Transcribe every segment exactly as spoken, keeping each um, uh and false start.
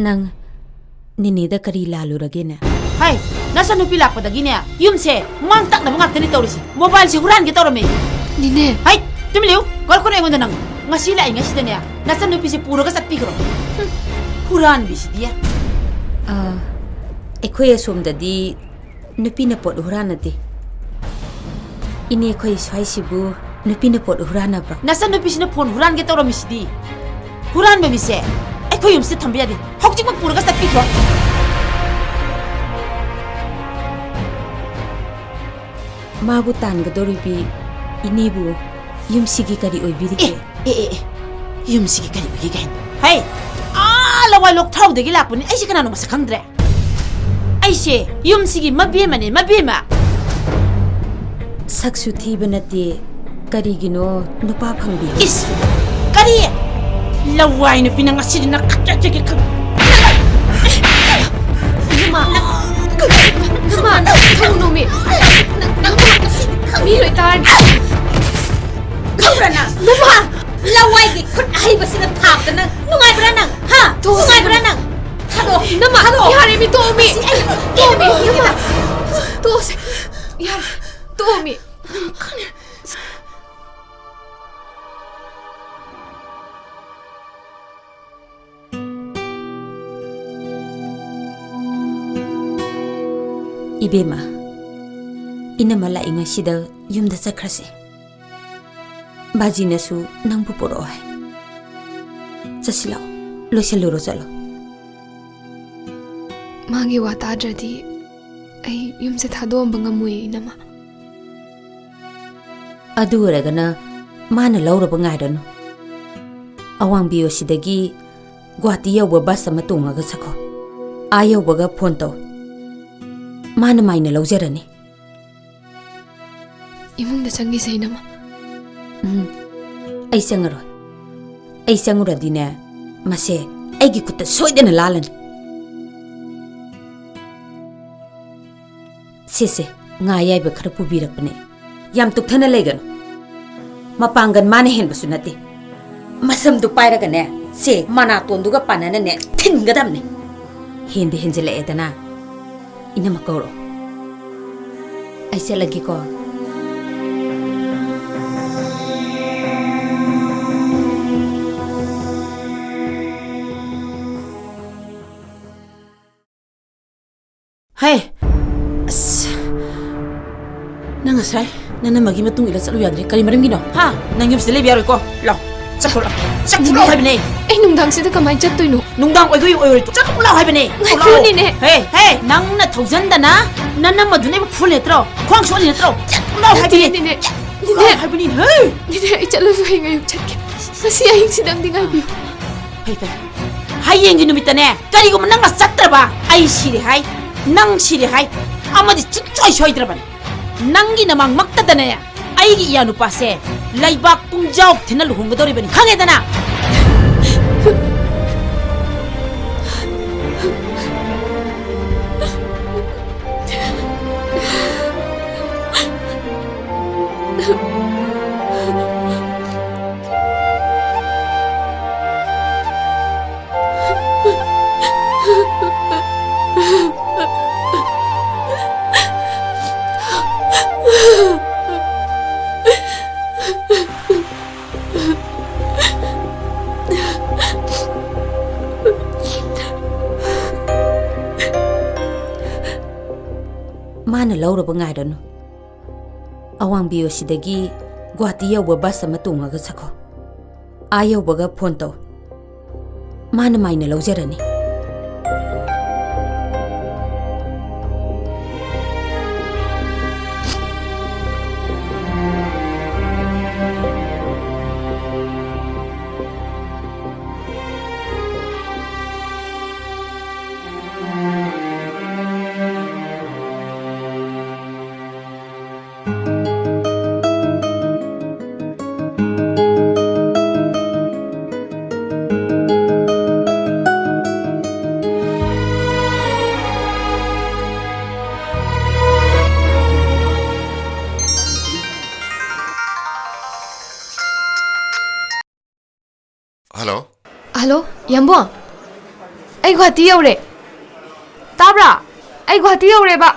ꯅꯪ ꯅꯤꯅꯦꯗ ꯀꯔꯤ ꯂꯥꯜꯂꯨꯔꯒꯦꯅꯦ? ꯍꯥꯏ, ꯅꯆꯟꯅꯨꯄꯤ ꯂꯥꯛꯄꯗꯒꯤꯅꯦ, ꯌꯨꯝꯁꯦ ꯃꯥꯡ ꯇꯥꯛꯅꯕ ꯉꯥꯛꯇꯅꯤ ꯇꯧꯔꯤꯁꯦ꯫ ꯃꯣꯕꯥꯏꯜꯁꯦ ꯍꯨꯔꯥꯟꯒꯦ ꯇꯧꯔꯝꯃꯦ꯫ ꯅꯤꯅꯦ! ꯍꯥꯏ, ꯇꯨꯃꯤꯟ ꯂꯩꯌꯨ꯫ ꯀꯧꯔꯛꯀꯅꯨ ꯑꯩꯉꯣꯟꯗ ꯅꯪ꯫ ꯉꯁꯤ ꯂꯥꯛꯏꯉꯩꯁꯤꯗꯅꯦ, ꯅꯆꯟꯅꯨꯄꯤꯁꯦ ꯄꯨꯔꯒ ꯆꯠꯄꯤꯈ꯭ꯔꯣ꯫ ꯍꯨꯝ, ꯍꯨꯔꯥꯟꯕꯤꯁꯤꯗꯤ꯫ ꯑꯥ, ꯑꯩꯈꯣꯏ ꯑꯁꯣꯝꯗꯗꯤ ꯅꯨꯄꯤꯅ ꯄꯣꯠ ꯍꯨꯔꯥꯟꯅꯗꯦ꯫ ꯏꯅꯦ, ꯑꯩꯈꯣꯏ ꯁ꯭ꯋꯥꯏꯁꯤꯕꯨ ꯅꯨꯄꯤꯅ ꯄꯣꯠ ꯍꯨꯔꯥꯟꯅꯕ꯭ꯔꯣ? ꯅꯆꯟꯅꯨꯄꯤꯁꯤꯅ ꯐꯣꯟ ꯍꯨꯔꯥꯟꯒꯦ ꯇꯧꯔꯝꯃꯤꯁꯤꯗꯤ꯫ ꯍꯨꯔꯥꯟꯕ ꯃꯤꯁꯦ ꯑꯩꯈꯣꯏ ꯌꯨꯝꯁꯤꯗ ꯊꯝꯕ ꯌꯥꯗꯦ꯫ ꯍꯧꯖꯤꯛꯃꯛ ꯄꯨꯔꯒ ꯆꯠꯄꯤꯈ꯭ꯔꯣ꯫ ꯃꯥꯕꯨ ꯇꯥꯟꯒꯗꯧꯔꯤꯕꯤ ꯏꯅꯦꯕꯨ ꯌꯨꯝꯁꯤꯒꯤ ꯀꯔꯤ ꯑꯣꯏꯕꯤꯔꯤꯒꯦ? ꯑꯦ, ꯑꯦ, ꯑꯦ, ꯌꯨꯝꯁꯤꯒꯤ ꯀꯔꯤ ꯑꯣꯏꯒꯦ ꯀꯥꯏꯅ? ꯍꯩ! ꯑꯥ, ꯂꯋꯥꯏ ꯂꯣꯛꯊꯥꯎꯗꯒꯤ ꯂꯥꯛꯄꯅꯤ꯫ ꯑꯩꯁꯦ ꯀꯅꯥꯅꯣ ꯃꯁꯛ ꯈꯪꯗ꯭ꯔꯦ? ꯑꯩꯁꯦ ꯌꯨꯝꯁꯤꯒꯤ ꯃꯕꯦꯝꯃꯅꯦ, ꯃꯕꯦꯝꯃ! ꯁꯛꯁꯨ ꯊꯤꯕ ꯅꯠꯇꯦ, ꯀꯔꯤꯒꯤꯅꯣ ꯅꯨꯄꯥ ꯐꯪꯕꯤ? ꯏꯁ! ꯀꯔꯤ? ꯂꯋꯥꯏ ꯅꯨꯄꯤ ꯅꯪ ꯉꯁꯤꯗꯤ ꯅꯈꯠꯆꯒꯦ ꯈꯪ-, ꯅꯃꯥ! ꯅꯃꯥ! ꯊꯧꯅꯣꯃꯤ! ꯅꯃꯥ! ꯃꯤ ꯂꯣꯏ ꯇꯥꯔꯅꯤ! ꯈꯪꯕ꯭ꯔꯥ ꯅꯪ? ꯅꯃꯥ! ꯂꯋꯥꯏꯒꯤ ꯈꯨꯠ ꯑꯍꯩꯕꯁꯤꯅ ꯊꯥꯕꯗ ꯅꯪ ꯅꯨꯡꯉꯥꯏꯕ꯭ꯔꯥ ꯅꯪ? ꯍꯥ? ꯇꯣꯛꯑꯣ, ꯅꯨꯡꯉꯥꯏꯕ꯭ꯔꯥ ꯅꯪ? ꯊꯥꯗꯣꯛꯑꯣ! ꯅꯃꯥ! ꯊꯥꯗꯣꯛꯑꯣ! ꯌꯥꯔꯦ, ꯃꯤ ꯇꯣꯛꯑꯣ, ꯃꯤ! ꯃꯁꯤ ꯑꯩ ꯇꯣꯛꯑꯣ, ꯃꯤ! ꯅꯃꯥ! ꯇꯣꯛꯑꯣꯁꯦ! ꯌꯥꯔꯦ! ꯇꯣꯛꯑꯣ, ꯃꯤ! ꯏꯕꯦꯝꯃ, ꯏꯅꯝꯃ ꯂꯥꯛꯏꯉꯩꯁꯤꯗ ꯌꯨꯝꯗ ꯆꯠꯈ꯭ꯔꯁꯦ꯫ ꯕꯥꯖꯤꯅꯁꯨ ꯅꯪꯕꯨ ꯄꯨꯔꯛꯑꯣ ꯍꯥꯏ꯫ ꯆꯠꯁꯤ ꯂꯥꯛꯑꯣ, ꯂꯣꯏꯁꯤꯜꯂꯨꯔꯣ, ꯆꯠꯂꯣ꯫ ꯃꯥꯒꯤ ꯋꯥ ꯇꯥꯗ꯭ꯔꯗꯤ ꯑꯩ ꯌꯨꯝꯁꯦ ꯊꯥꯗꯣꯛꯑꯝꯕ ꯉꯝꯃꯣꯏꯌꯦ, ꯏꯅꯝꯃ꯫ ꯑꯗꯨ ꯑꯣꯏꯔꯒꯅ ꯃꯥꯅ ꯂꯧꯔꯕ ꯉꯥꯏꯔꯅꯨ꯫ ꯑꯋꯥꯡ ꯕꯤ ꯑꯣ ꯁꯤꯗꯒꯤ ꯒꯨꯋꯥꯍꯥꯇꯤ ꯌꯧꯕ ꯕꯁ ꯑꯃ ꯇꯣꯡꯉꯒ ꯆꯠꯈꯣ꯫ ꯑꯥ ꯌꯧꯕꯒ ꯐꯣꯟ ꯇꯧ꯫ ꯃꯥꯅ ꯃꯥꯏꯅ ꯂꯧꯖꯔꯅꯤ꯫ ꯏꯃꯨꯡꯗ ꯆꯪꯈꯤꯁꯦ, ꯏꯅꯝꯃ꯫ ꯎꯝ, ꯑꯩ ꯆꯪꯉꯔꯣꯏ꯫ ꯑꯩ ꯆꯪꯉꯨꯔꯗꯤꯅꯦ, ꯃꯁꯦ ꯑꯩꯒꯤ ꯈꯨꯠꯇ ꯁꯣꯏꯗꯅ ꯂꯥꯜꯂꯅꯤ꯫ ꯁꯤꯁꯦ, ꯉꯥ ꯑꯌꯥꯏꯕ ꯈꯔ ꯄꯨꯕꯤꯔꯛꯄꯅꯦ꯫ ꯌꯥꯝ ꯇꯨꯛꯊꯅ ꯂꯩꯒꯅꯨ꯫ ꯃꯄꯥꯡꯒꯜ ꯃꯥꯅ ꯍꯦꯟꯕꯁꯨ ꯅꯠꯇꯦ꯫ ꯃꯁꯝꯗꯨ ꯄꯥꯏꯔꯒꯅꯦ, ꯁꯦ ꯃꯅꯥꯇꯣꯟꯗꯨꯒ ꯄꯥꯟꯅꯅꯅꯦ ꯊꯤꯟꯒꯗꯕꯅꯦ꯫ ꯍꯦꯟꯗꯤ ꯍꯦꯟꯖꯤꯜꯂꯛꯑꯦꯗꯅ꯫ ꯏꯅꯝꯃ ꯀꯧꯔꯣ꯫ ꯑꯩ ꯆꯠꯂꯒꯦꯀꯣ꯫ ꯍꯦ! ꯑꯁ! ꯅꯪ ꯉꯁꯥꯏ ꯅꯅꯝꯃꯒꯤ ꯃꯇꯨꯡ ꯏꯜꯂ ꯆꯠꯂꯨ ꯌꯥꯗ꯭ꯔꯤ꯫ ꯀꯔꯤ ꯃꯔꯝꯒꯤꯅꯣ? ꯍꯥ? ꯅꯪ ꯌꯨꯝꯁꯤꯗ ꯂꯩꯕ ꯌꯥꯔꯣꯏꯀꯣ꯫ ꯂꯥꯎ꯫ ꯆꯠꯈ꯭ꯔꯣ, ꯂꯥꯎ꯫ ꯆꯠꯈ꯭ꯔꯣ ꯅꯦꯅꯦ, ꯍꯥꯏꯕꯅꯦ꯫ ꯑꯩ ꯅꯨꯡꯗꯥꯡꯁꯤꯗ ꯀꯃꯥꯏꯅ ꯆꯠꯇꯣꯏꯅꯣ? ꯅꯨꯡꯗꯥꯡ ꯑꯣꯏꯒꯦ ꯑꯣꯏꯔꯣꯏ꯫ ꯆꯠꯈ꯭ꯔꯣ ꯂꯥꯎ ꯍꯥꯏꯕꯅꯦ꯫ ꯉꯥꯏꯈꯣ, ꯂꯥꯎ꯫ ꯅꯦꯅꯦ꯫ ꯍꯦ, ꯍꯦ, ꯅꯪꯅ ꯊꯧꯖꯟꯗꯅ ꯅꯅꯝꯃꯗꯨꯅ ꯑꯩꯕꯨ ꯐꯨꯜ ꯅꯠꯇ꯭ꯔꯣ? ꯈ꯭ꯋꯥꯡ ꯁꯣꯛꯍꯜꯂꯤ ꯅꯠꯇ꯭ꯔꯣ? ꯆꯠꯈ꯭ꯔꯣ ꯂꯥꯎ ꯍꯥꯏꯕꯅꯦ꯫ ꯅꯠꯇꯦ, ꯅꯦꯅꯦ꯫ ꯆꯠꯈ꯭ꯔꯣ ꯂꯥꯎ ꯍꯥꯏꯕꯅꯤ꯫ ꯍꯦ! ꯅꯦꯅꯦ, ꯑꯩ ꯆꯠꯂꯁꯨ ꯍꯌꯦꯡ ꯑꯌꯨꯛ ꯆꯠꯀꯦ꯫ ꯉꯁꯤ ꯑꯍꯤꯡꯁꯤꯗꯪꯗꯤ ꯉꯥꯏꯕꯤꯌꯨ꯫ ꯐꯩ, ꯐꯩ꯫ ꯍꯌꯦꯡꯒꯤ ꯅꯨꯃꯤꯠꯇꯅꯦ, ꯀꯔꯤꯒꯨꯝꯕ ꯅꯪꯅ ꯆꯠꯇ꯭ꯔꯕ, ꯑꯩ ꯁꯤꯔꯦ ꯍꯥꯏ, ꯅꯪ ꯁꯤꯔꯦ ꯍꯥꯏ, ꯑꯃꯗꯤ ꯁꯨꯡꯁꯣꯏ ꯁꯣꯏꯗ꯭ꯔꯕꯅꯤ꯫ ꯅꯪꯒꯤ ꯅꯃꯥꯡꯃꯛꯇꯗꯅꯦ, ꯑꯩꯒꯤ ꯏꯌꯥ ꯅꯨꯄꯥꯁꯦ ꯂꯩꯕꯥꯛ ꯄꯨꯡꯖꯥꯎ ꯊꯤꯟꯅ ꯂꯨꯍꯣꯡꯒꯗꯧꯔꯤꯕꯅꯤ, ꯈꯪꯉꯦꯗꯅ? ꯃꯥꯅ ꯂꯧꯔꯕ ꯉꯥꯏꯔꯅꯨ꯫ ꯑꯋꯥꯡ ꯕꯤꯌꯣꯁꯤꯗꯒꯤ ꯒꯨꯋꯥꯍꯥꯇꯤ ꯌꯧꯕ ꯕꯁ ꯑꯃ ꯇꯣꯡꯉꯒ ꯆꯠꯈꯣ꯫ ꯑꯥ ꯌꯧꯕꯒ ꯐꯣꯟ ꯇꯧ꯫ ꯃꯥꯅ ꯃꯥꯏꯅ ꯂꯧꯖꯔꯅꯤ꯫ ꯌꯥꯝꯕꯨꯡ, ꯑꯩ ꯒꯨꯍꯥꯇꯤ ꯌꯧꯔꯦ꯫ ꯇꯥꯕ꯭ꯔꯥ? ꯑꯩ ꯒꯨꯍꯥꯇꯤ ꯌꯧꯔꯦꯕ꯫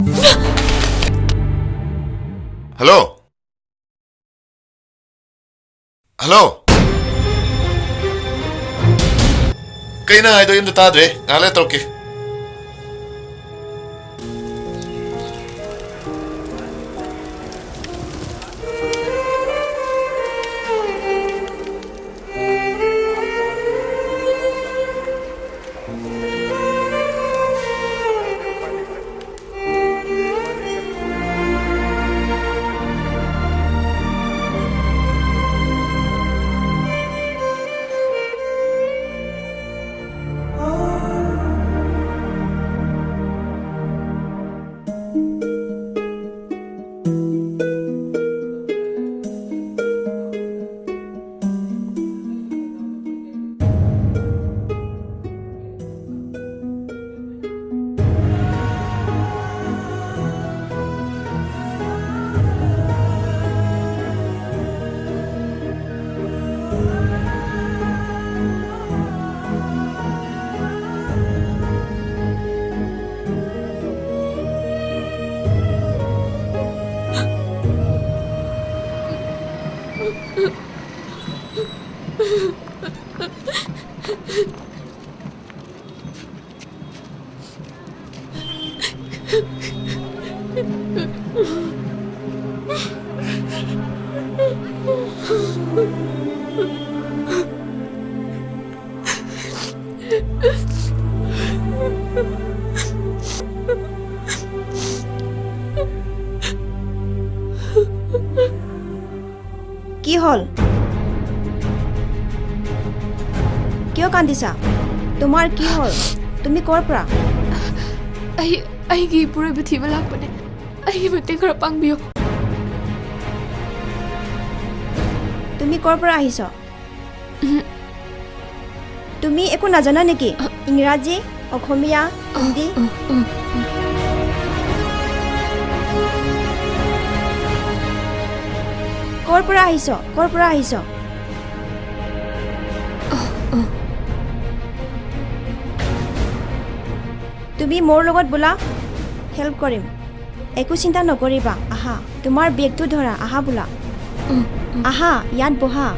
ꯍꯜꯂꯣ꯫ ꯍꯜꯂꯣ꯫ ꯀꯩꯅꯣ ꯍꯥꯏꯗꯣ? ꯑꯩ ꯑꯝꯇ ꯇꯥꯗ꯭ꯔꯦ꯫ ꯉꯥꯏꯍꯥꯛ ꯂꯩꯔ ꯇꯧꯔꯛꯀꯦ꯫ কি হ'ল? কিয় কান্দিছা? তোমাৰ কি হ'ল? তুমি ক'ৰ পৰা? ꯑꯩ, ꯑꯩꯒꯤ ꯏꯄꯨꯔꯣꯏꯕ ꯊꯤꯕ ꯂꯥꯛꯄꯅꯦ꯫ ꯑꯩꯒꯤ ꯃꯇꯦꯡ ꯈꯔ ꯄꯥꯡꯕꯤꯌꯨ꯫ তুমি ক'ৰ পৰা আহিছ? তুমি একো নাজানা নেকি? ইংৰাজী, অসমীয়া, হিন্দী? ক'ৰ পৰা আহিছ? ক'ৰ পৰা আহিছ? তুমি মোৰ লগত বোলা, হেল্প কৰিম। একো চিন্তা নকৰিবা, আহা। তোমাৰ বেগটো ধৰা, আহা বোলা। আহা, ইয়াত বহা।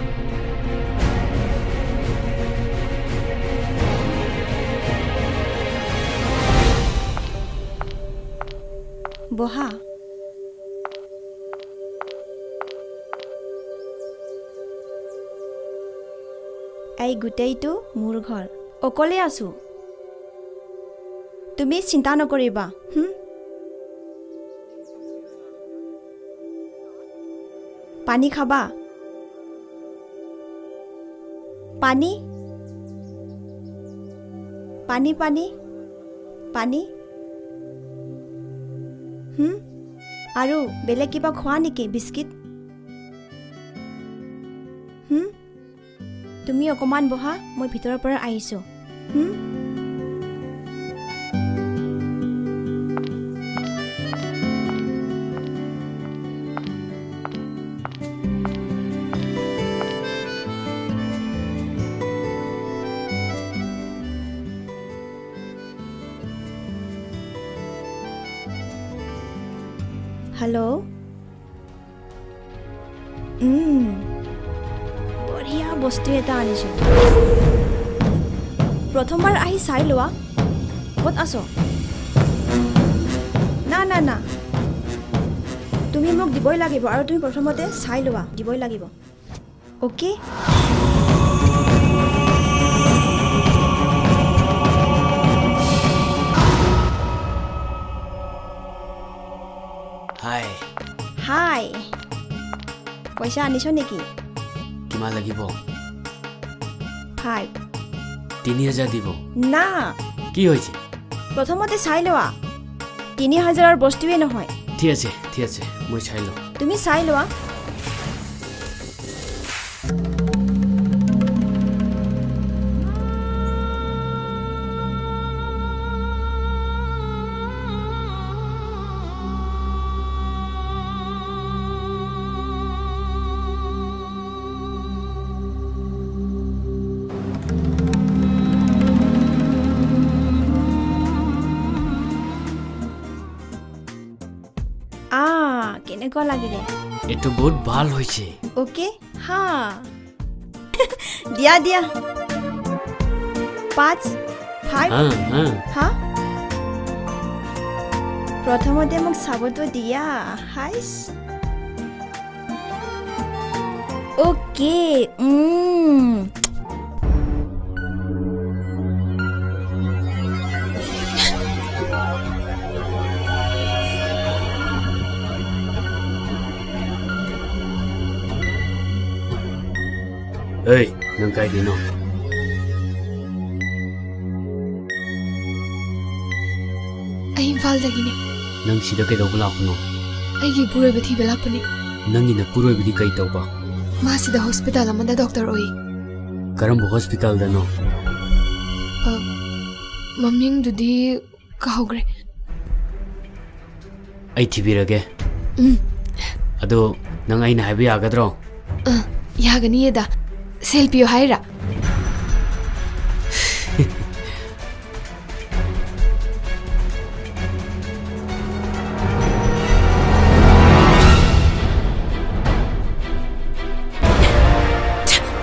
বহা। এই গোটেইটো মোৰ ঘৰ। অকলে আছো। তুমি চিন্তা নকৰিবা, হুম? পানী খাবা? পানী? পানী, পানী, পানী। হুম? আৰু বেলেগ কিবা খোৱা নেকি? বিস্কিট? হুম? তুমি অকণমান বহা, মই ভিতৰৰ পৰা আহিছোঁ। হুম? হেল্ল'? উম, বঢ়িয়া বস্তু এটা আনিছো। প্ৰথমবাৰ আহি চাই লোৱা। ক'ত আছ? না, না, না। তুমি মোক দিবই লাগিব আৰু তুমি প্ৰথমতে চাই লোৱা। দিবই লাগিব। অ'কে? হাই। হাই। পইচা আনিছ নেকি? কিমান লাগিব? ফাইভ। তিনি হাজাৰ দিব। না। কি হৈছে? প্ৰথমতে চাই লোৱা। তিনি হাজাৰৰ বস্তুৱে নহয়। ঠিক আছে, ঠিক আছে, মই চাই লওঁ। তুমি চাই লোৱা। আ, কেনেকুৱা লাগিলে? এইটো বহুত ভাল হৈছে। অ'কে, হা। দিয়া, দিয়া। পাঁচ, ফাইভ। হা, হা। হা? প্ৰথমতে মোক চাবতো দিয়া, হাইছ। অ'কে, উম। ꯑꯩ, ꯅꯪ ꯀꯥꯏꯗꯩꯅꯣ? ꯑꯩ ꯏꯝꯐꯥꯜꯗꯒꯤꯅꯦ꯫ ꯅꯪ ꯁꯤꯗ ꯀꯩꯗꯧꯕ ꯂꯥꯛꯄꯅꯣ? ꯑꯩꯒꯤ ꯏꯄꯨꯔꯣꯏꯕ ꯊꯤꯕ ꯂꯥꯛꯄꯅꯦ꯫ ꯅꯪꯒꯤ ꯅꯄꯨꯔꯣꯏꯕꯗꯤ ꯀꯩ ꯇꯧꯕ? ꯃꯥ ꯁꯤꯗ ꯍꯣꯁꯄꯤꯇꯥꯜ ꯑꯃꯗ ꯗꯣꯛꯇꯔ ꯑꯣꯏ꯫ ꯀꯔꯝꯕ ꯍꯣꯁꯄꯤꯇꯥꯜꯗꯅꯣ? ꯑ, ꯃꯃꯤꯡꯗꯨꯗꯤ ꯀꯥꯎꯈ꯭ꯔꯦ꯫ ꯑꯩ ꯊꯤꯕꯤꯔꯒꯦ꯫ ꯎꯝ꯫ ꯑꯗꯣ ꯅꯪ ꯑꯩꯅ ꯍꯥꯏꯕ ꯌꯥꯒꯗ꯭ꯔꯣ? ꯑ, ꯌꯥꯒꯅꯤꯌꯦꯗ꯫ ꯁꯦꯜ ꯄꯤꯌꯣ ꯍꯥꯏꯔꯥ?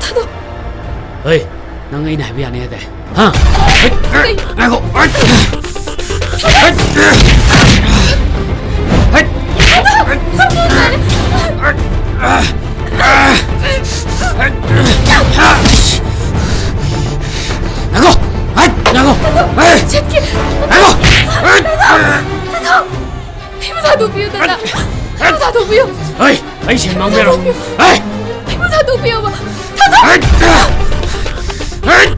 ꯊꯥꯗꯣꯛ꯫ ꯍꯩ, ꯅꯪ ꯑꯩꯅ ꯍꯥꯏꯕ ꯌꯥꯅꯤ ꯍꯥꯏꯗꯥꯏ? ꯍꯥ? ꯀꯩ? ꯉꯥꯏꯈꯣ꯫ ꯉꯥꯏꯈꯣ꯫ ꯍꯥꯏꯠ! ꯉꯥꯏꯈꯣ꯫ ꯍꯥꯏꯠ! ꯆꯠꯀꯦ꯫ ꯉꯥꯏꯈꯣ꯫ ꯍꯥꯏꯠ! ꯊꯥꯗꯣꯛ꯫ ꯑꯩꯕꯨ ꯊꯥꯗꯣꯛꯄꯤꯌꯨ, ꯗꯗꯥ꯫ ꯑꯩꯕꯨ ꯊꯥꯗꯣꯛꯄꯤꯌꯨ꯫ ꯍꯩ! ꯑꯩ ꯁꯦꯟ ꯃꯥꯡꯕ ꯌꯥꯔꯣꯏ꯫ ꯊꯥꯗꯣꯛꯄꯤꯌꯨ꯫ ꯍꯩ! ꯑꯩꯕꯨ ꯊꯥꯗꯣꯛꯄꯤꯌꯣꯕ꯫ ꯊꯥꯗꯣꯛ꯫ ꯍꯩꯠ! ꯍꯩꯠ!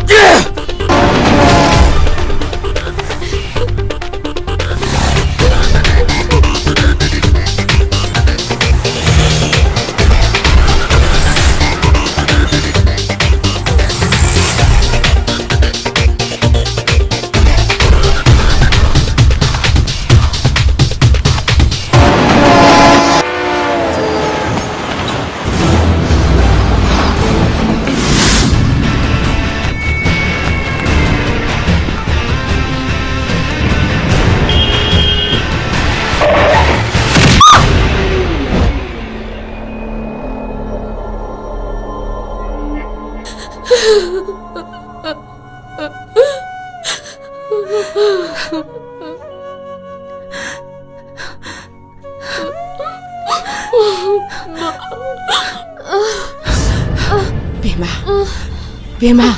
ꯕꯦꯝꯃ, ꯕꯦꯝꯃ꯫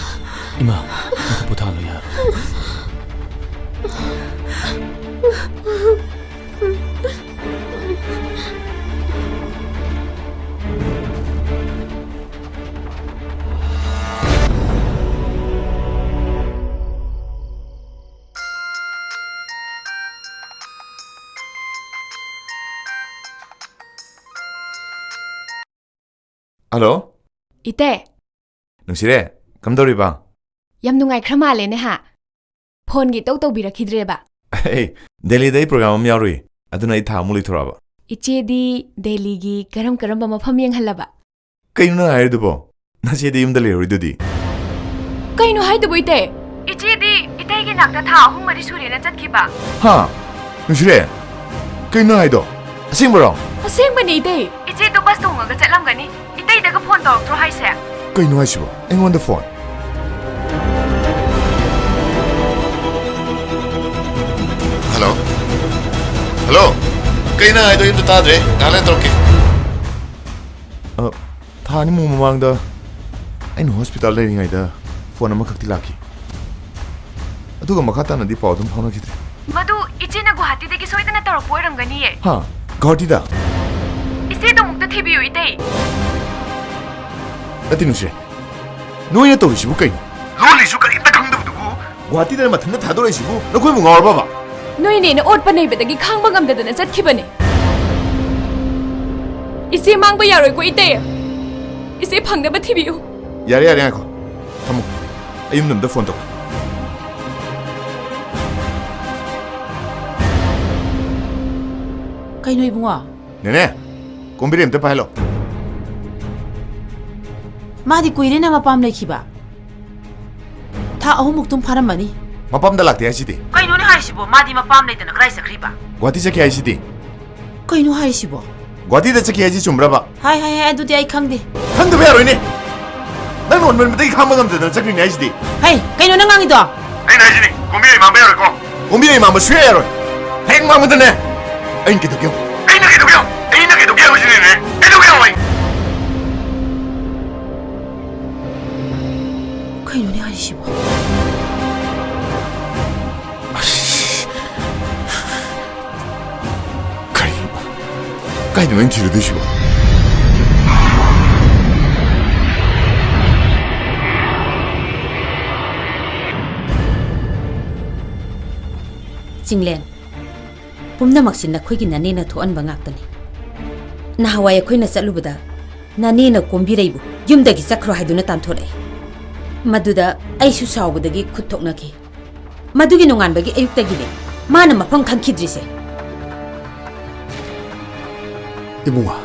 ꯏꯃꯥ, ꯄꯣꯊꯥꯍꯜꯂꯨ ꯌꯥꯔꯣꯏ꯫ ꯍꯜꯂꯣ꯫ ꯏꯇꯩ꯫ ꯅꯨꯡꯁꯤꯔꯦ, ꯀꯝꯗꯧꯔꯤꯕ? ꯌꯥꯝ ꯅꯨꯡꯉꯥꯏꯈ꯭ꯔ ꯃꯥꯜꯂꯦꯅꯦ ꯍꯥ? ꯐꯣꯟꯒ ꯏꯇꯧ ꯇꯧꯕꯤꯔꯛꯈꯤꯗ꯭ꯔꯦꯕ꯫ ꯑꯩ ꯗꯦꯜꯂꯤꯗ ꯑꯩ ꯄ꯭ꯔꯣꯒ꯭ꯔꯥꯝ ꯑꯃ ꯌꯥꯎꯔꯨꯏ, ꯑꯗꯨꯅ ꯑꯩ ꯊꯥ ꯑꯃꯨꯛ ꯂꯩꯊꯣꯔꯛꯑꯕ꯫ ꯏꯆꯦꯗꯤ ꯗꯦꯜꯂꯤꯒꯤ ꯀꯔꯝ ꯀꯔꯝꯕ ꯃꯐꯝ ꯌꯦꯡꯍꯜꯂꯕ? ꯀꯩꯅꯣ ꯅꯪ ꯍꯥꯏꯔꯤꯗꯨꯕꯣ? ꯅꯆꯦꯗꯤ ꯌꯨꯝꯗ ꯂꯩꯍꯧꯔꯤꯗꯨꯗꯤ? ꯀꯩꯅꯣ ꯍꯥꯏꯗꯨꯕꯨ, ꯏꯇꯩ? ꯏꯆꯦꯗꯤ ꯏꯇꯩꯒꯤ ꯅꯥꯛꯇ ꯊꯥ ꯑꯍꯨꯝ ꯃꯔꯤ ꯁꯨꯔꯦꯅ ꯆꯠꯈꯤꯕ꯫ ꯍꯥ? ꯅꯨꯡꯁꯤꯔꯦ? ꯀꯩꯅꯣ ꯍꯥꯏꯗꯣ? ꯑꯁꯦꯡꯕꯔꯣ? ꯑꯁꯦꯡꯕꯅꯦ, ꯏꯇꯩ꯫ ꯏꯆꯦꯗꯣ ꯕꯁ ꯇꯣꯡꯉꯒ ꯆꯠꯂꯝꯒꯅꯤ꯫ ꯏꯇꯩꯗꯒ ꯐꯣꯟ ꯇꯧꯔꯛꯇ꯭ꯔꯣ ꯍꯥꯏꯁꯦ? ꯀꯩꯅꯣ ꯍꯥꯏꯁꯤꯕꯣ? ꯑꯩꯉꯣꯟꯗ ꯐꯣꯟ? ꯍꯜꯂꯣ? ꯍꯜꯂꯣ? ꯀꯩꯅꯣ ꯍꯥꯏꯗꯣ? ꯑꯩ ꯑꯝꯇ ꯇꯥꯗ꯭ꯔꯦ꯫ ꯉꯥꯏꯍꯥꯛ ꯂꯩꯔ ꯇꯧꯔꯛꯀꯦ꯫ ꯑ, ꯊꯥ ꯑꯅꯤꯃꯨꯛ ꯃꯃꯥꯡꯗ ꯑꯩꯅ ꯍꯣꯁꯄꯤꯇꯥꯜ ꯂꯩꯔꯤꯉꯩꯗ ꯐꯣꯟ ꯑꯃꯈꯛꯇꯤ ꯂꯥꯛꯈꯤ꯫ ꯑꯗꯨꯒ ꯃꯈꯥ ꯇꯥꯅꯗꯤ ꯄꯥꯎ ꯑꯗꯨꯝ ꯐꯥꯎꯅꯈꯤꯗ꯭ꯔꯦ꯫ ꯃꯗꯨ ꯏꯆꯦꯅ ꯒꯨꯋꯥꯍꯥꯇꯤꯗꯒꯤ ꯁꯣꯏꯗꯅ ꯇꯧꯔꯛꯄ ꯑꯣꯏꯔꯝꯒꯅꯤꯌꯦ꯫ ꯍꯥ? ꯒꯨꯋꯥꯍꯥꯇꯤꯗ? ꯏꯆꯦꯗꯣ ꯑꯃꯨꯛꯇ ꯊꯤꯕꯤꯌꯨ, ꯏꯇꯩ꯫ ꯅꯠꯇꯦ, ꯅꯨꯡꯁꯤꯔꯦ꯫ ꯅꯣꯏꯅ ꯇꯧꯔꯤꯁꯤꯕꯨ ꯀꯩꯅꯣ? ꯂꯣꯜꯂꯤꯁꯨ ꯀꯔꯤꯝꯇ ꯈꯪꯗꯕꯗꯨꯕꯨ꯫ ꯒꯨꯋꯥꯍꯥꯇꯤꯗ ꯃꯊꯟꯇ ꯊꯥꯗꯣꯔꯛꯏꯁꯤꯕꯨ ꯅꯈꯣꯏꯕꯨ ꯉꯥꯎꯔꯕꯕ? ꯅꯣꯏꯅꯦꯅ ꯑꯣꯠꯄ ꯅꯩꯕꯗꯒꯤ ꯈꯥꯡꯕ ꯉꯝꯗꯗꯅ ꯆꯠꯈꯤꯕꯅꯦ꯫ ꯏꯆꯦ ꯃꯥꯡꯕ ꯌꯥꯔꯣꯏꯀꯣ, ꯏꯇꯩ꯫ ꯏꯆꯦ ꯐꯪꯅꯕ ꯊꯤꯕꯤꯌꯨ꯫ ꯌꯥꯔꯦ, ꯌꯥꯔꯦ, ꯉꯥꯏꯈꯣ꯫ ꯊꯝꯃꯣ꯫ ꯑꯩ ꯌꯨꯝꯗ ꯑꯝꯇ ꯐꯣꯟ ꯇꯧꯒꯦ꯫ ꯀꯩꯅꯣ ꯏꯕꯨꯡꯉꯣ? ꯅꯦꯅꯦ, ꯀꯣꯝꯕꯤꯔꯩ ꯑꯝꯇ ꯄꯥꯏꯍꯜꯂꯣ꯫ ꯃꯥꯗꯤ ꯀꯨꯏꯔꯦꯅ ꯃꯄꯥꯝ ꯂꯩꯈꯤꯕ꯫ ꯊꯥ ꯑꯍꯨꯝꯃꯨꯛꯇꯨꯝ ꯐꯥꯔꯝꯃꯅꯤ꯫ ꯃꯄꯥꯝꯗ ꯂꯥꯛꯇꯦ ꯍꯥꯏꯁꯤꯗꯤ? ꯀꯩꯅꯣꯅꯦ ꯍꯥꯏꯁꯤꯕꯣ? ꯃꯥꯗꯤ ꯃꯄꯥꯝ ꯂꯩꯇꯅ ꯀꯗꯥꯏ ꯆꯠꯈ꯭ꯔꯤꯕ? ꯒꯨꯋꯥꯍꯥꯇꯤ ꯆꯠꯈꯤ ꯍꯥꯏꯁꯤꯗꯤ? ꯀꯩꯅꯣ ꯍꯥꯏꯁꯤꯕꯣ? ꯒꯨꯋꯥꯍꯥꯇꯤꯗ ꯆꯠꯈꯤ ꯍꯥꯏꯁꯤ ꯆꯨꯝꯕ꯭ꯔꯕ? ꯍꯥꯏ, ꯍꯥꯏ, ꯍꯥꯏ, ꯑꯗꯨꯗꯤ ꯑꯩ ꯈꯪꯗꯦ꯫ ꯈꯪꯗꯕ ꯌꯥꯔꯣꯏꯅꯦ꯫ ꯅꯪꯅ ꯑꯣꯟꯃꯟꯕꯗꯒꯤ ꯈꯥꯡꯕ ꯉꯝꯗꯗꯅ ꯆꯠꯈ꯭ꯔꯤꯅꯦ ꯍꯥꯏꯁꯤꯗꯤ꯫ ꯍꯩ, ꯀꯩꯅꯣ ꯅꯪ ꯉꯥꯡꯉꯤꯗꯣ? ꯑꯩꯅ ꯍꯥꯏꯁꯤꯅꯤ, ꯀꯣꯝꯕꯤꯔꯩ ꯃꯥꯡꯕ ꯌꯥꯔꯣꯏꯀꯣ꯫ ꯀꯣꯝꯕꯤꯔꯩ ꯃꯥꯡꯕ ꯁꯨꯡꯌꯥ ꯌꯥꯔꯣꯏ꯫ ꯍꯦꯛ ꯃꯥꯡꯕꯗꯅꯦ, ꯑꯩꯅ ꯀꯩꯗꯧꯒꯦ ꯌꯦꯡꯉꯨ꯫ ꯑꯩꯅ ꯀꯩꯗꯧꯒꯦ ꯌꯦꯡꯉꯨ ꯁꯤꯅꯤꯅꯦ꯫ ꯑꯩꯅ ꯁꯤꯕꯣ? ꯑꯁ! ꯀꯩꯅꯣ? ꯀꯥꯏꯗꯅꯣ ꯑꯩꯅ ꯊꯤꯔꯨꯗꯣꯏꯁꯤꯕꯣ? ꯆꯤꯡꯂꯦꯟ, ꯄꯨꯝꯅꯃꯛꯁꯤ ꯅꯈꯣꯏꯒꯤ ꯅꯅꯦꯅ ꯊꯣꯛꯍꯟꯕ ꯉꯥꯛꯇꯅꯤ꯫ ꯅꯍꯥꯟꯋꯥꯏ ꯑꯩꯈꯣꯏꯅ ꯆꯠꯂꯨꯕꯗ ꯅꯅꯦꯅ ꯀꯣꯝꯕꯤꯔꯩꯕꯨ ꯌꯨꯝꯗꯒꯤ ꯆꯠꯈ꯭ꯔꯣ ꯍꯥꯏꯗꯨꯅ ꯇꯥꯟꯊꯣꯔꯛꯏ꯫ ꯃꯗꯨꯗ ꯑꯩꯁꯨ ꯁꯥꯎꯕꯗꯒꯤ ꯈꯨꯠ ꯊꯣꯛꯅꯈꯤ꯫ ꯃꯗꯨꯒꯤ ꯅꯣꯡꯉꯥꯟꯕꯒꯤ ꯑꯌꯨꯛꯇꯒꯤꯅꯦ ꯃꯥꯅ ꯃꯐꯝ ꯈꯪꯈꯤꯗ꯭ꯔꯤꯁꯦ꯫ ꯏꯕꯨꯡꯉꯣ,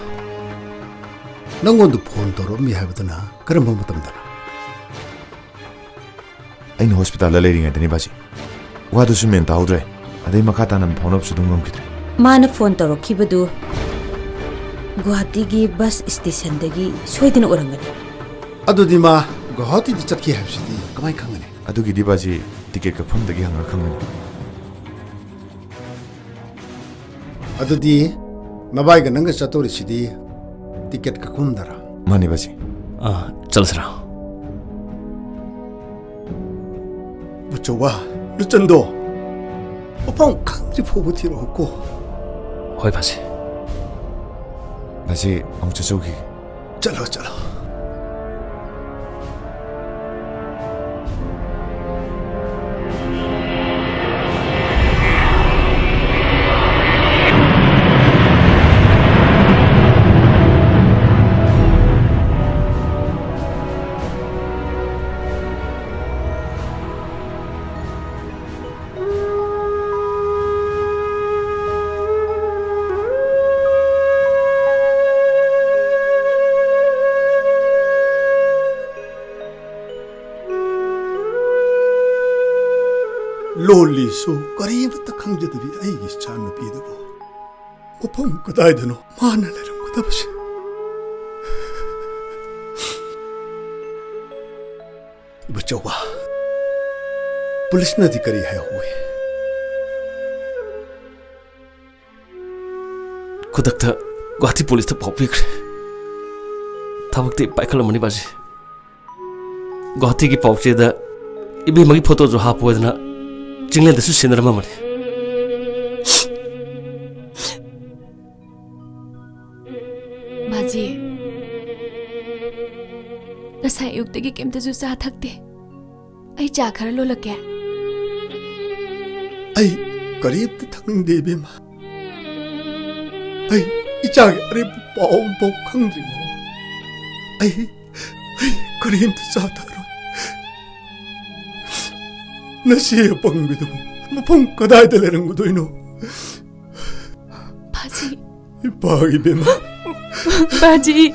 ꯅꯪꯉꯣꯟꯗ ꯐꯣꯟ ꯇꯧꯔꯛꯑꯝꯃꯤ ꯍꯥꯏꯕꯗꯨꯅ ꯀꯔꯝꯕ ꯃꯇꯝꯗꯅꯣ? ꯑꯩꯅ ꯍꯣꯁꯄꯤꯇꯥꯜꯗ ꯂꯩꯔꯤꯉꯩꯗꯅꯤ, ꯕꯥꯖꯤ꯫ ꯋꯥꯗꯨꯁꯨ ꯃꯦꯟ ꯇꯥꯍꯧꯗ꯭ꯔꯦ꯫ ꯑꯗꯩ ꯃꯈꯥ ꯇꯥꯅ ꯐꯥꯎꯅꯕꯁꯨ ꯑꯗꯨꯝ ꯉꯝꯈꯤꯗ꯭ꯔꯦ꯫ ꯃꯥꯅ ꯐꯣꯟ ꯇꯧꯔꯛꯈꯤꯕꯗꯨ ꯒꯨꯋꯥꯍꯥꯇꯤꯒꯤ ꯕꯁ ꯁ꯭ꯇꯦꯁꯟꯗꯒꯤ ꯁꯣꯏꯗꯅ ꯑꯣꯏꯔꯝꯒꯅꯤ꯫ ꯑꯗꯨꯗꯤ ꯃꯥ ꯒꯨꯋꯥꯍꯥꯇꯤꯗ ꯆꯠꯈꯤ ꯍꯥꯏꯕꯁꯤꯗꯤ ꯀꯃꯥꯏꯅ ꯈꯪꯒꯅꯤ? ꯑꯗꯨꯒꯤꯗꯤ, ꯕꯥꯖꯤ, ꯇꯤꯀꯦꯠ ꯀꯛꯐꯝꯗꯒꯤ ꯍꯪꯉ ꯈꯪꯒꯅꯤ꯫ ꯑꯗꯨꯗꯤ ꯅꯕꯥꯏꯒ ꯅꯪꯒ ꯆꯠꯇꯧꯔꯤꯁꯤꯗꯤ ꯇꯤꯀꯦꯠ ꯀꯛꯐꯝꯗꯔ? ꯃꯥꯅꯤ, ꯕꯥꯖꯤ꯫ ꯑꯥ, ꯆꯠꯂꯁꯤꯔꯥ? ꯕꯨꯆꯧꯕ, ꯂꯨꯆꯟꯗꯣ ꯃꯐꯝ ꯈꯪꯗ꯭ꯔꯤ ꯐꯥꯎꯕ ꯊꯤꯔꯛꯎꯀꯣ꯫ ꯍꯣꯏ, ꯕꯥꯖꯤ꯫ ꯕꯥꯖꯤ, ꯑꯃꯨꯛ ꯆꯠꯆꯧꯈꯤꯒꯦ꯫ ꯆꯠꯂꯣ, ꯆꯠꯂꯣ꯫ ꯂꯣꯜꯂꯤꯁꯨ ꯀꯔꯤꯃꯠꯇ ꯈꯪꯖꯗꯕꯤ ꯑꯩꯒꯤ ꯏꯆꯥꯅꯨꯄꯤꯗꯨꯕꯨ ꯃꯐꯝ ꯀꯗꯥꯏꯗꯅꯣ ꯃꯥꯅ ꯂꯩꯔꯝꯒꯗꯕꯁꯦ꯫ ꯏꯕꯨꯆꯧꯕ, ꯄꯨꯂꯤꯁꯅꯗꯤ ꯀꯔꯤ ꯍꯥꯏꯍꯧꯋꯤ? ꯈꯨꯗꯛꯇ ꯒꯨꯋꯥꯍꯥꯇꯤ ꯄꯨꯂꯤꯁꯇ ꯄꯥꯎ ꯄꯤꯈ꯭ꯔꯦ꯫ ꯊꯕꯛꯇꯤ ꯄꯥꯏꯈꯠꯂꯝꯃꯅꯤ, ꯕꯥꯖꯤ꯫ ꯒꯨꯋꯥꯍꯥꯇꯤꯒꯤ ꯄꯥꯎꯆꯦꯗ ꯏꯕꯦꯝꯃꯒꯤ ꯐꯣꯇꯣꯁꯨ ꯍꯥꯞꯄꯣꯗꯅ ꯆꯤꯡꯂꯦꯟꯗꯁꯨ ꯁꯤꯟꯅꯔꯝꯃꯕꯅꯤ꯫ ꯃꯥꯖꯤ, ꯉꯁꯥꯏ ꯑꯌꯨꯛꯇꯒꯤ ꯀꯩꯝꯇꯁꯨ ꯆꯥ ꯊꯛꯇꯦ꯫ ꯑꯩ ꯆꯥ ꯈꯔ ꯂꯣꯜꯂꯛꯀꯦ꯫ ꯑꯩ ꯀꯔꯤꯝꯇ ꯊꯛꯅꯤꯡꯗꯦ, ꯏꯕꯦꯝꯃ꯫ ꯑꯩ ꯏꯆꯥꯒꯤ ꯑꯔꯦꯝꯕ ꯄꯥꯎ ꯑꯃꯐꯥꯎ ꯈꯪꯗ꯭ꯔꯤ꯫ ꯑꯩ, ꯑꯩ ꯀꯔꯤꯝꯇ ꯆꯥꯊꯔꯣꯏ꯫ ꯅꯆꯦ ꯑꯄꯪꯕꯤꯗꯨꯕꯨ ꯃꯐꯝ ꯀꯗꯥꯏꯗ ꯂꯩꯔꯝꯒꯗꯣꯏꯅꯣ? ꯄꯥꯖꯤ꯫ ꯏꯄꯥꯒꯤ ꯏꯕꯦꯝꯃ꯫ ꯄꯥꯖꯤ꯫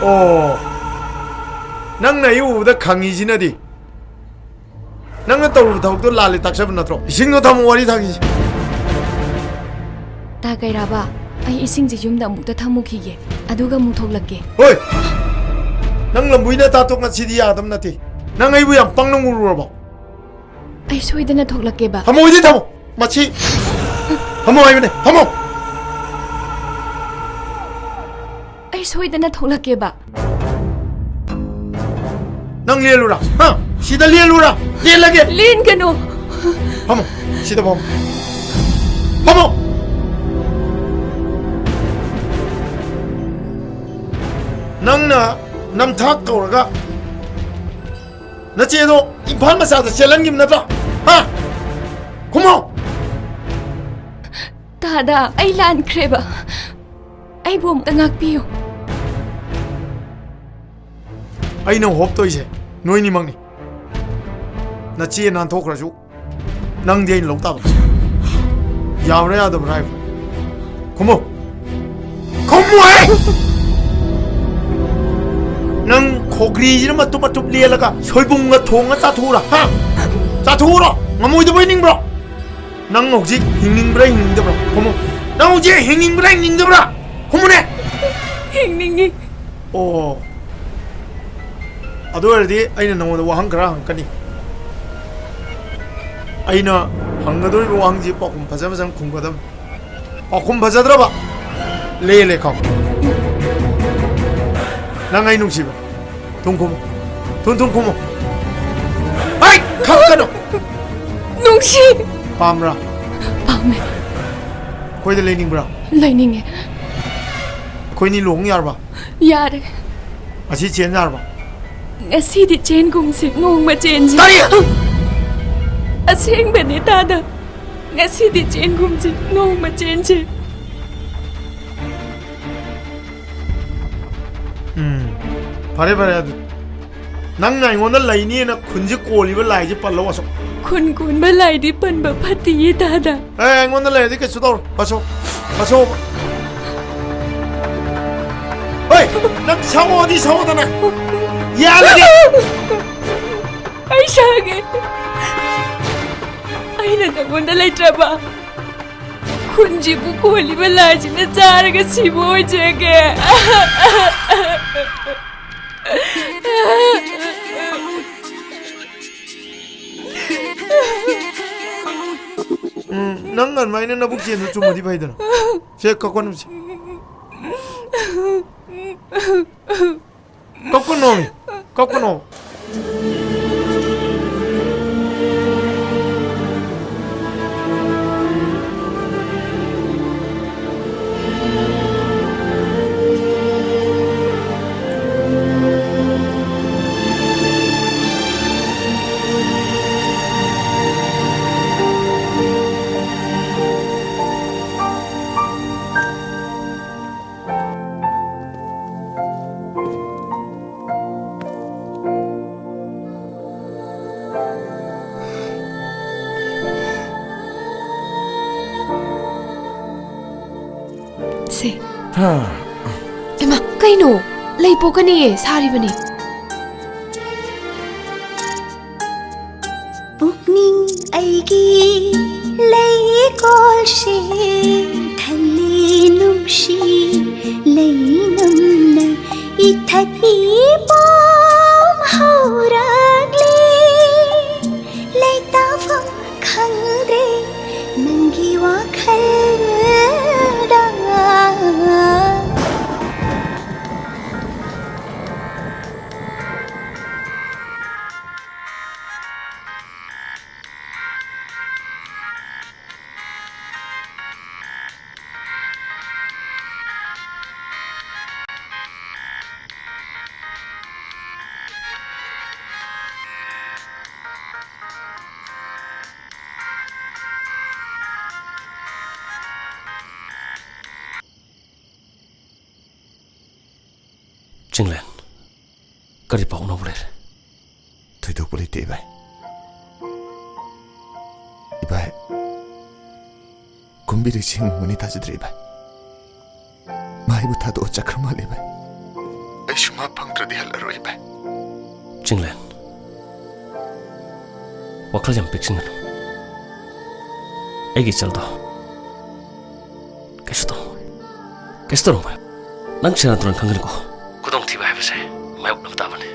ꯑꯣ, ꯅꯪꯅ ꯑꯩ ꯎꯕꯗ ꯈꯪꯉꯤꯁꯤꯅꯗꯤ ꯅꯪꯅ ꯇꯧꯔꯨꯕ ꯊꯕꯛꯇꯣ ꯂꯥꯜꯂꯦ ꯇꯥꯛꯆꯕ ꯅꯠꯇ꯭ꯔꯣ? ꯏꯁꯤꯡꯗꯣ ꯊꯝꯃꯣ, ꯋꯥꯔꯤ ꯊꯥꯈꯤꯁꯤ꯫ ꯇꯥ ꯀꯩꯔꯥꯕ, ꯑꯩ ꯏꯁꯤꯡꯁꯦ ꯌꯨꯝꯗ ꯑꯃꯨꯛꯇ ꯊꯝꯃꯨꯈꯤꯒꯦ, ꯑꯗꯨꯒ ꯑꯃꯨꯛ ꯊꯣꯛꯂꯛꯀꯦ꯫ ꯍꯣꯏ, ꯅꯪ ꯂꯝꯕꯨꯏꯅ ꯇꯥꯊꯣꯛ ꯉꯁꯤꯗꯤ ꯌꯥꯗꯕ ꯅꯠꯇꯦ꯫ ꯅꯪ ꯑꯩꯕꯨ ꯌꯥꯝ ꯄꯪꯅ ꯎꯔꯨꯔꯕꯣ? ꯑꯩ ꯁꯣꯏꯗꯅ ꯊꯣꯛꯂꯛꯀꯦꯕ꯫ ꯊꯝꯃꯣꯏꯗꯤ ꯊꯝꯃꯣ꯫ ꯃꯁꯤ ꯊꯝꯃꯣ ꯍꯥꯏꯕꯅꯦ, ꯊꯝꯃꯣ꯫ ꯑꯩ ꯁꯣꯏꯗꯅ ꯊꯣꯛꯂꯛꯀꯦꯕ꯫ ꯅꯪ ꯂꯦꯜꯂꯨꯔꯥ? ꯍꯥ? ꯁꯤꯗ ꯂꯦꯜꯂꯨꯔꯥ? ꯂꯦꯜꯂꯒꯦ꯫ ꯂꯦꯟꯒꯅꯨ꯫ ꯐꯝꯃꯣ꯫ ꯁꯤꯗ ꯐꯝꯃꯣ꯫ ꯐꯝꯃꯣ꯫ ꯅꯪꯅ ꯅꯝꯊꯥꯛ ꯇꯧꯔꯒ ꯅꯆꯦꯗꯣ ꯏꯝꯐꯥꯜ ꯃꯆꯥꯗ ꯆꯦꯜꯍꯟꯈꯤꯕ ꯅꯠꯇ꯭ꯔꯣ? ꯍꯥ? ꯈꯨꯝꯃꯣ꯫ ꯇꯥꯗ, ꯑꯩ ꯂꯥꯟꯈ꯭ꯔꯦꯕ꯫ ꯑꯩꯕꯨ ꯑꯃꯨꯛꯇ ꯉꯥꯛꯄꯤꯌꯨ꯫ ꯑꯩꯅ ꯍꯣꯞ ꯇꯧꯔꯤꯁꯦ ꯅꯣꯏꯅꯤꯃꯛꯅꯤ꯫ ꯅꯆꯦ ꯅꯥꯟꯊꯣꯛꯈ꯭ꯔꯁꯨ ꯅꯪꯗꯤ ꯑꯩꯅ ꯂꯧ ꯇꯥꯕ꯫ ꯌꯥꯕ꯭ꯔꯥ ꯌꯥꯗꯕ꯭ꯔꯥ ꯍꯥꯏꯕ? ꯈꯨꯝꯃꯨ꯫ ꯈꯨꯝꯃꯨ ꯍꯦ! ꯅꯪ ꯈꯣꯒ꯭ꯔꯤꯁꯤꯅ ꯃꯇꯨꯞ ꯃꯇꯨꯞ ꯂꯦꯜꯂꯒ ꯁꯣꯏꯕꯨꯝꯒ ꯊꯣꯡꯉ ꯆꯥꯊꯣꯛꯎꯔꯥ? ꯍꯥ? ꯆꯥꯊꯣꯛꯎꯔꯣ? ꯉꯝꯃꯣꯏꯗꯕ ꯍꯥꯏꯅꯤꯡꯕ꯭ꯔꯣ? ꯅꯪ ꯍꯧꯖꯤꯛ ꯍꯤꯡꯅꯤꯡꯕ꯭ꯔꯥ ꯍꯤꯡꯅꯤꯡꯗꯕ꯭ꯔꯥ? ꯈꯨꯝꯃꯨ꯫ ꯅꯪ ꯍꯧꯖꯤꯛ ꯍꯤꯡꯅꯤꯡꯕ꯭ꯔꯥ ꯍꯤꯡꯅꯤꯡꯗꯕ꯭ꯔꯥ? ꯈꯨꯝꯃꯨꯅꯦ꯫ ꯍꯤꯡꯅꯤꯡꯉꯤ꯫ ꯑꯣ꯫ ꯑꯗꯨ ꯑꯣꯏꯔꯗꯤ ꯑꯩꯅ ꯅꯉꯣꯟꯗ ꯋꯥꯍꯪ ꯈꯔ ꯍꯪꯉꯛꯀꯅꯤ꯫ ꯑꯩꯅ ꯍꯪꯒꯗꯧꯔꯤꯕ ꯋꯥꯍꯪꯁꯤ ꯄꯥꯎꯈꯨꯝ ꯐꯖ ꯐꯖꯅ ꯈꯨꯝꯒꯗꯕꯅꯤ꯫ ꯄꯥꯎꯈꯨꯝ ꯐꯖꯗ꯭ꯔꯕ? ꯂꯦ ꯂꯦ ꯈꯥꯎ꯫ ꯅꯪ ꯑꯩ ꯅꯨꯡꯁꯤꯕ꯭ꯔꯥ? ꯊꯨꯝ ꯈꯨꯝꯃꯨ꯫ ꯊꯨꯝ ꯊꯨꯝ ꯈꯨꯝꯃꯨ꯫ ꯍꯩ! ꯈꯪꯒꯅꯨ! ꯅꯨꯡꯁꯤ! ꯄꯥꯝꯕ꯭ꯔꯥ? ꯄꯥꯝꯃꯦ꯫ ꯑꯩꯈꯣꯏꯗ ꯂꯩꯅꯤꯡꯕ꯭ꯔꯥ? ꯂꯩꯅꯤꯡꯉꯦ꯫ ꯑꯩꯈꯣꯏꯅꯤ ꯂꯨꯍꯣꯡ ꯌꯥꯔꯕ? ꯌꯥꯔꯦ꯫ ꯉꯁꯤ ꯆꯦꯟ ꯌꯥꯔꯕ? ꯉꯁꯤꯗꯤ ꯆꯦꯟꯒꯨꯝꯁꯦ, ꯅꯣꯡꯃ ꯆꯦꯟꯁꯦ꯫ ꯀꯔꯤ? ꯑꯁꯦꯡꯕꯅꯦ, ꯇꯥꯗ꯫ ꯉꯁꯤꯗꯤ ꯆꯦꯟꯒꯨꯝꯁꯦ, ꯅꯣꯡꯃ ꯆꯦꯟꯁꯦ꯫ ꯎꯝ, ꯐꯔꯦ, ꯐꯔꯦ, ꯑꯗꯨ ꯅꯪꯅ ꯑꯩꯉꯣꯟꯗ ꯂꯩꯅꯤꯅ ꯈꯨꯟꯁꯤ ꯀꯣꯜꯂꯤꯕ ꯂꯥꯏꯁꯤ ꯄꯜꯂꯣ, ꯑꯁꯣꯛ꯫ ꯈꯨꯟ ꯀꯣꯟꯕ ꯂꯥꯏꯗꯤ ꯄꯟꯕ ꯐꯠꯇꯤꯌꯦ, ꯇꯥꯗ꯫ ꯑꯦ, ꯑꯩꯉꯣꯟꯗ ꯂꯩꯔꯗꯤ ꯀꯩꯁꯨ ꯇꯧꯔꯣ, ꯑꯁꯣꯛ, ꯑꯁꯣꯛ꯫ ꯍꯣꯏ, ꯅꯪ ꯁꯥꯎꯑꯣꯗꯤ ꯁꯥꯎꯑꯣꯗꯅ꯫ ꯌꯥꯔꯒꯦ꯫ ꯑꯩ ꯁꯥꯒꯦ꯫ ꯑꯩꯅ ꯅꯪꯉꯣꯟꯗ ꯂꯩꯇ꯭ꯔꯕ? ꯈꯨꯟꯁꯤꯕꯨ ꯀꯣꯜꯂꯤꯕ ꯂꯥꯏꯁꯤꯅ ꯆꯥꯔꯒ ꯁꯤꯕ ꯑꯣꯏꯖꯒꯦ꯫ ꯎꯝ, ꯅꯪ ꯑꯗꯨꯃꯥꯏꯅ ꯅꯕꯨꯛ ꯆꯦꯟꯕ ꯆꯨꯝꯃꯗꯤ ꯐꯩꯗꯅ꯫ ꯁꯦ, ꯀꯛꯄ ꯅꯨꯃꯤꯠꯁꯦ꯫ ꯀꯞꯀꯅꯣꯃꯤ, ꯀꯞꯀꯅꯣ꯫ ꯁꯦ꯫ ꯍꯥ꯫ ꯏꯃꯥ, ꯀꯩꯅꯣ? ꯂꯩ ꯄꯣꯛꯀꯅꯤꯌꯦ, ꯁꯥꯔꯤꯕꯅꯤ꯫ ꯄꯨꯛꯅꯤꯡ ꯑꯩꯒꯤ ꯂꯩꯀꯣꯜꯁꯦ ꯊꯜꯂꯤ ꯅꯨꯡꯁꯤ ꯂꯩꯅꯝꯅ ꯏꯊꯛ ꯏꯄꯣꯝ ꯍꯧꯔꯛꯂꯦ꯫ ꯂꯩꯇꯥꯐꯝ ꯈꯪꯗ꯭ꯔꯦ ꯅꯪꯒꯤ ꯋꯥꯈꯜꯗ꯫ ꯆꯤꯡꯂꯦꯟ, ꯀꯔꯤ ꯄꯥꯎ ꯑꯅꯧꯕ ꯂꯩꯔꯦ? ꯊꯣꯏꯗꯣꯛꯄ ꯂꯩꯇꯦ, ꯏꯕꯥꯏ꯫ ꯏꯕꯥꯏ, ꯀꯨꯝꯕꯤꯔꯩ ꯆꯤꯡ ꯃꯨꯅꯤ ꯊꯥꯖꯗ꯭ꯔꯦ, ꯏꯕꯥꯏ꯫ ꯃꯥ ꯑꯩꯕꯨ ꯊꯥꯗꯣꯛꯑ ꯆꯠꯈ꯭ꯔ ꯃꯥꯜꯂꯦ, ꯏꯕꯥꯏ꯫ ꯑꯩꯁꯨ ꯃꯥ ꯐꯪꯗ꯭ꯔꯗꯤ ꯍꯜꯂꯔꯣꯏ, ꯏꯕꯥꯏ꯫ ꯆꯤꯡꯂꯦꯟ, ꯋꯥꯈꯜ ꯌꯥꯝ ꯄꯤꯛꯁꯤꯟꯒꯅꯨ꯫ ꯑꯩꯒꯤ ꯏꯆꯜꯗꯣ ꯀꯩꯁꯨ ꯇꯧꯔꯣꯏ꯫ ꯀꯩꯁꯨ ꯇꯧꯔꯣꯏ, ꯚꯥꯏ꯫ ꯅꯪ ꯁꯦꯔꯥꯟ ꯇꯨꯔꯥꯟ ꯈꯪꯒꯅꯤꯀꯣ꯫ ꯈꯨꯗꯣꯡꯊꯤꯕ ꯍꯥꯏꯕꯁꯦ ꯃꯥꯌꯣꯛꯅꯕ ꯇꯥꯕꯅꯤ꯫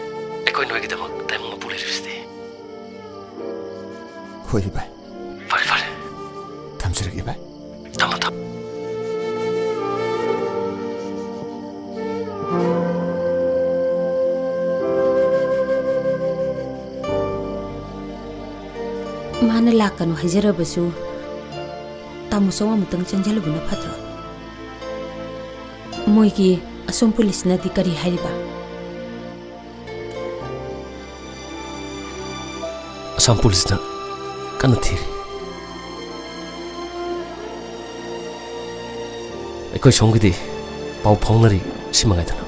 ꯑꯩꯈꯣꯏ ꯅꯣꯏꯒꯤꯗꯃꯛ ꯇꯥꯏꯕꯪ ꯃꯄꯨ ꯂꯩꯔꯤꯕꯁꯤꯗꯤ꯫ ꯍꯣꯏ, ꯚꯥꯏ꯫ ꯐꯔꯦ, ꯐꯔꯦ꯫ ꯊꯝꯖꯔꯒꯦ, ꯚꯥꯏ꯫ ꯊꯝꯃꯣ, ꯊꯝꯃꯣ꯫ ꯃꯥꯅ ꯂꯥꯛꯀꯅꯨ ꯍꯥꯏꯖꯔꯕꯁꯨ ꯇꯥꯃꯣ ꯆꯧ ꯑꯃꯨꯛꯇꯪ ꯆꯪꯁꯤꯜꯂꯨꯕꯅ ꯐꯠꯇ꯭ꯔꯣ? ꯃꯣꯏꯒꯤ ꯑꯁꯣꯝ ꯄꯨꯂꯤꯁꯅꯗꯤ ꯀꯔꯤ ꯍꯥꯏꯔꯤꯕ? ꯑꯁꯥꯝ ꯄꯨꯂꯤꯁꯅ ꯀꯟꯅ ꯊꯤꯔꯤ꯫ ꯑꯩꯈꯣꯏ ꯁꯣꯝꯒꯤꯗꯤ ꯄꯥꯎ ꯐꯥꯎꯅꯔꯤ, ꯁꯤ ꯃꯉꯥꯏꯗꯅ꯫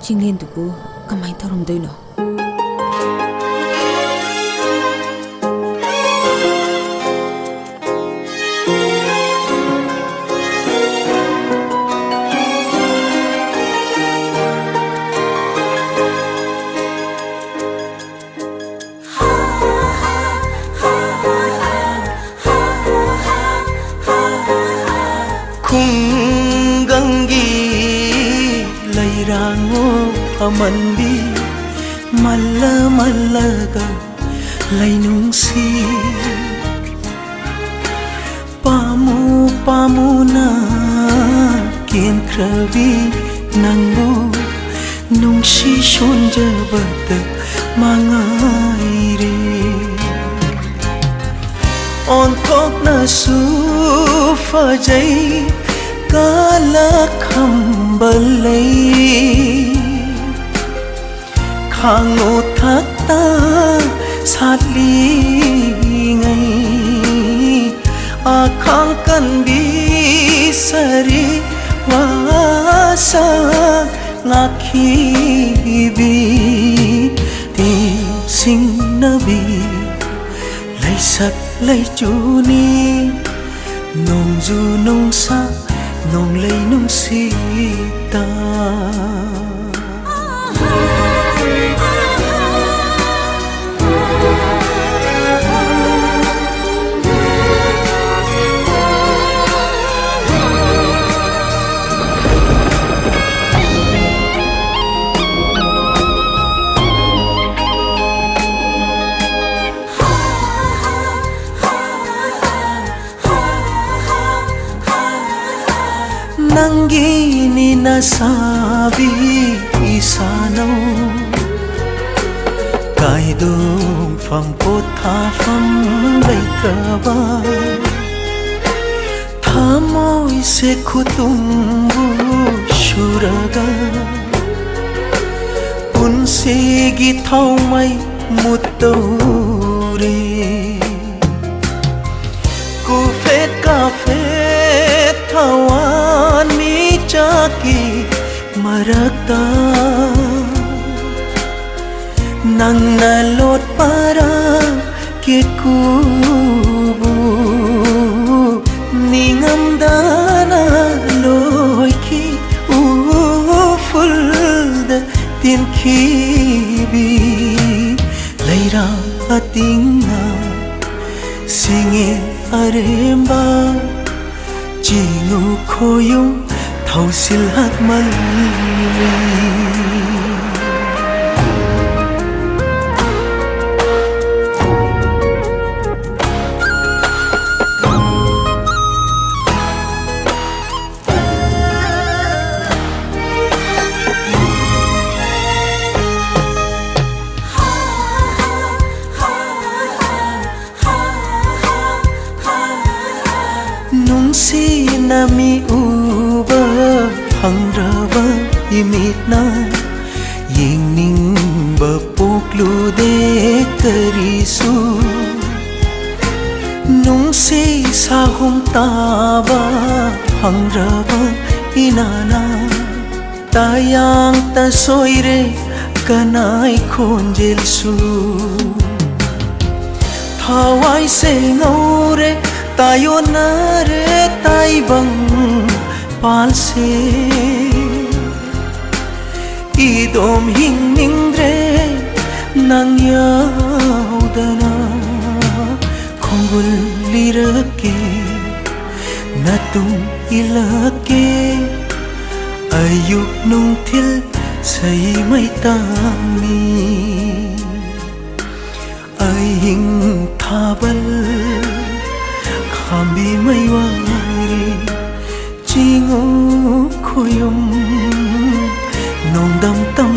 ꯆꯤꯡꯂꯦꯟꯗꯨꯕꯨ ꯀꯃꯥꯏꯅ ꯇꯧꯔꯝꯗꯣꯏꯅꯣ? ꯃꯜꯂ ꯃꯜꯂꯒ ꯂꯩꯅꯨꯡꯁꯤ, ꯄꯥꯝꯃꯨ ꯄꯥꯝꯃꯨꯅ ꯀꯦꯟꯈ꯭ꯔꯕꯤ ꯅꯪꯕꯨ ꯅꯨꯡꯁꯤ ꯁꯣꯟꯖꯕꯗ ꯃꯉꯥꯏꯔꯦ꯫ ꯑꯣꯟꯊꯣꯛꯅꯁꯨ ꯐꯖꯩ ꯀꯥꯂꯛ ꯈꯝꯕ ꯂꯩ꯫ ꯈꯥꯡꯉꯨ ꯊꯛꯇ ꯁꯥꯠꯂꯤꯉꯩ ꯑꯈꯥꯡ ꯀꯟꯕꯤ ꯁꯥꯔꯤ ꯋꯥꯁꯛ ꯉꯥꯛꯈꯤꯕꯤ ꯇꯦꯡꯁꯤꯡꯅꯕꯤ ꯂꯩꯁꯛ ꯂꯩꯆꯨꯅꯤ ꯅꯣꯡꯖꯨ ꯅꯨꯡꯁꯥ ꯅꯣꯡꯂꯩ ꯅꯨꯡꯁꯤꯠꯇ꯫ ꯅꯪꯒꯤꯅꯤ ꯅꯁꯥꯕꯤ ꯏꯁꯥꯅꯧ ꯀꯥꯏꯗꯣꯛꯐꯝ ꯄꯣꯊꯥꯐꯝ ꯂꯩꯇ꯭ꯔꯕ ꯊꯃꯣꯏꯁꯦ ꯈꯨꯇꯨꯝꯕꯨ ꯁꯨꯔꯒ ꯄꯨꯟꯁꯤꯒꯤ ꯊꯧꯃꯩ ꯃꯨꯠꯇꯧꯔꯦ꯫ ꯀꯨꯐꯦꯠ ꯀꯥꯐꯦꯠ ꯊꯋꯥꯟ ꯃꯤꯆꯥꯛꯀꯤ ꯃꯔꯛꯇ ꯅꯪꯅ ꯂꯣꯠꯄꯔꯥ ꯀꯦꯀꯨꯕꯨ ꯅꯤꯡꯉꯝꯗꯅ ꯂꯣꯏꯈꯤ ꯎꯐꯨꯜꯗ ꯇꯤꯟꯈꯤꯕꯤ ꯂꯩꯔꯥ ꯑꯇꯤꯡꯅ ꯁꯤꯡꯉꯦ ꯑꯔꯦꯝꯕ ꯆꯤꯡꯉꯨ ꯈꯣꯌꯨꯝ ꯊꯧꯁꯤꯜ ꯍꯛꯃꯜꯂꯤ꯫ ꯃꯤꯠ ꯎꯕ ꯐꯪꯗ꯭ꯔꯕ ꯏꯃꯤꯠꯅ ꯌꯦꯡꯅꯤꯡꯕ ꯄꯣꯛꯂꯨꯗꯦ ꯀꯔꯤꯁꯨ꯫ ꯅꯨꯡꯁꯤ ꯁꯥꯍꯨꯝ ꯇꯥꯕ ꯐꯪꯗ꯭ꯔꯕ ꯏꯅꯥꯅ ꯇꯥꯌꯥꯡꯇ ꯁꯣꯏꯔꯦ ꯀꯅꯥꯏ ꯈꯣꯟꯖꯦꯜꯁꯨ꯫ ꯊꯋꯥꯏꯁꯦ ꯉꯧꯔꯦ, ꯇꯥꯏꯌꯣꯟꯅꯔꯦ ꯇꯥꯏꯕꯪ ꯄꯥꯜꯁꯦ꯫ ꯏꯗꯣꯝ ꯍꯤꯡꯅꯤꯡꯗ꯭ꯔꯦ ꯅꯪ ꯌꯥꯎꯗꯅ꯫ ꯈꯣꯡꯒꯨꯜ ꯂꯤꯔꯛꯀꯦ, ꯅꯇꯨꯡ ꯏꯜꯂꯛꯀꯦ꯫ ꯑꯌꯨꯛ ꯅꯨꯡꯊꯤꯜ ꯁꯩ ꯃꯩ ꯇꯥꯡꯅꯤ꯫ ꯑꯍꯤꯡ ꯊꯥꯕꯜ ꯈꯥꯝꯕꯤ ꯃꯩ ꯋꯥꯔꯤ꯫ ꯆꯤꯡꯉꯨ ꯈꯣꯌꯨꯝ ꯅꯣꯡꯗꯝ ꯇꯝ